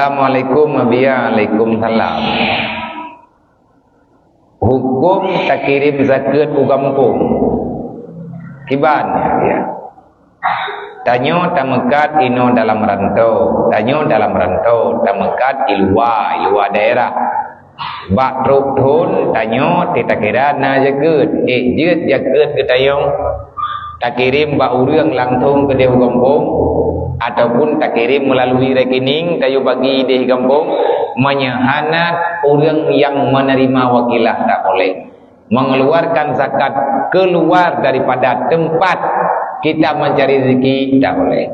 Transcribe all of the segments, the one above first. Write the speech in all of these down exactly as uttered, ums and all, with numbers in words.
Assalamualaikum, Abi. Waalaikumsalam. Huköm takirém zakeuet u gampông. Kiban, ya. Tanyoe tameukat inoe dalam rantau, tanyoe dalam rantau tameukat i luwa, i luwa daerah. Bak trok thon tanyoe teutakira na zakeuet, ék jeuet zakeuet geutanyoe takirém bak ureuëng langsong keudéh u gampông, ataupun takirém meulalui rekening tayue bagi idéh gampông, meunyoe hana ureuëng nyang meuneurimong wakilah tak boleh. Mengeluarkan zakat keluar daripada tempat kita mencari rezeki tak boleh.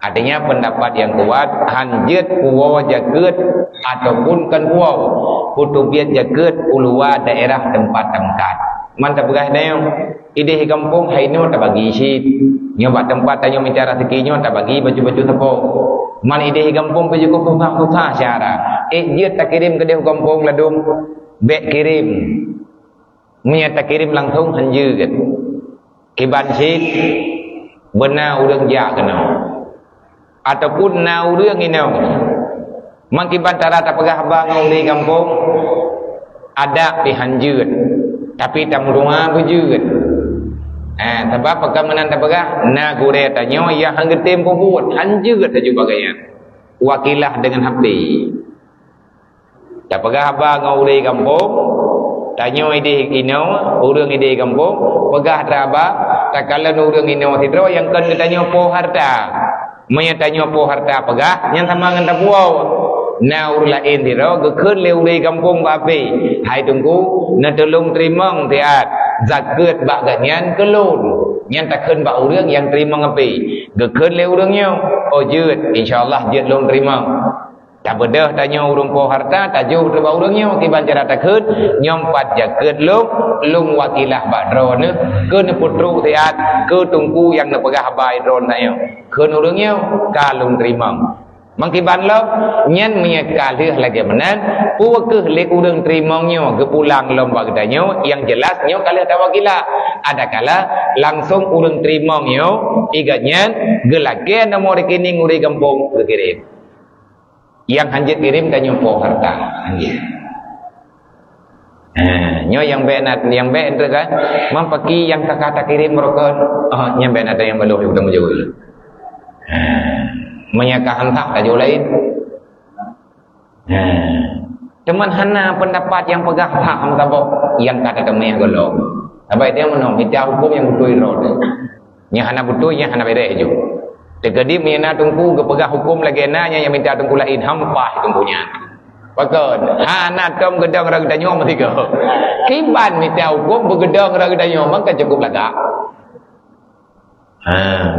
Artinya pendapat yang kuat, hanjeuet puwoe zakeuet ataupun kon puwoe, kuteubiet zakeuet u luwa daerah tempat tameukat. Man tapeugah tanyoe, idéh gampông hai nyoe tabagi cit. Nyoe bak tempat tanyoe mita rezeki nyoe tabagi baju-baju sapo. Man idéh gampông pih jukôb susah-susah cara. Ék jeuet takirém keudéh gampông ladôm, bék kirém. Meunyoe takirém langsong hanjeuet. Kiban cit, beuna ureuëng jak keunoe. Ataupun na ureuëng inoe. Man kiban cara tapeugah haba ngon ureuëng gampông, adak pih hanjeuet. Tapi tameudoa beujeuet. Eh, sabab pakon meunan tapeugah, na gurée tanyoe nyang han geutem peubuet, hanjeuet laju bagaih nyan. Wakilah dengan hapé. Tapeugah haba ngon ureuëng gampông, tanyoe idéh inoe, ureuëng idéh gampông, peugah atra haba, takalon ureuëng inoe sidroe nyang kon geutanyoe po harta. Meunyoe tanyoe po harta peugah, nyan sama ngon tapuwoe. Na ureuëng laén sidroe geukheun lé ureuëng gampông bak hapé, "Hai Teungku, neutulông teurimong siat zakeuet bak gobnyan keu lôn." Nyan takheun bak ureuëng nyang teurimong hapé. Geukheun lé ureuëng nyoe, "Oh jeuet, insya Allah jeuet lôn teurimong." Tabeudôh tanyoe ureuëng po harta, tajôh teubak ureuëng nyoe kiban cara takheun, "Nyoe pat zakeuet lôn, lôn wakilah bak droeneuh, keu neupeutrok siat keu teungku nyang neupeugah haba droeneuh nyoe." Kheun ureuëng nyoe, "Ka lôn teurimong." Meukiban lom, nyan meunyoe ka lheueh lagée meunan, peu kheueh lé ureuëng teurimong nyoe geupulang lom bak geutanyoe, nyang jeulaih nyoe ka lheueh tawakilah. Adakala langsong ureuëng teurimong nyoe, i gobnyan geulakée nomor rekening ureuëng gampông geukirém. Nyang hanjeuet kirém tanyoe po harta. Hanjeuet. Ha, nyoe nyang bék na, nyang bék enteuk kan. Man pakri nyang ka ka takirém rukon. Oh, nyang bék na nyang baloh nyang beutôi jauh. Ha, meunyoe ka han sah tajôh laén. Ha. Teuma hana peundapat nyang peugah sah meusaboh nyang ka tateumé gohlom. Sabab dia meunoe, mita huköm nyang beutôi droe. Nyang hana beutôi, nyang hana beres ju. Teukeudi meunyoe na teungku geupeugah huköm lagée na, nyang, nyang mita teungku laén, han paih teungku nyan. Pakon? Hana tom geudong rot geutanyoe meusigoe. Kiban mita huköm beugeudong rot geutanyoe, maka cukup lagak. Ha,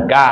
ka.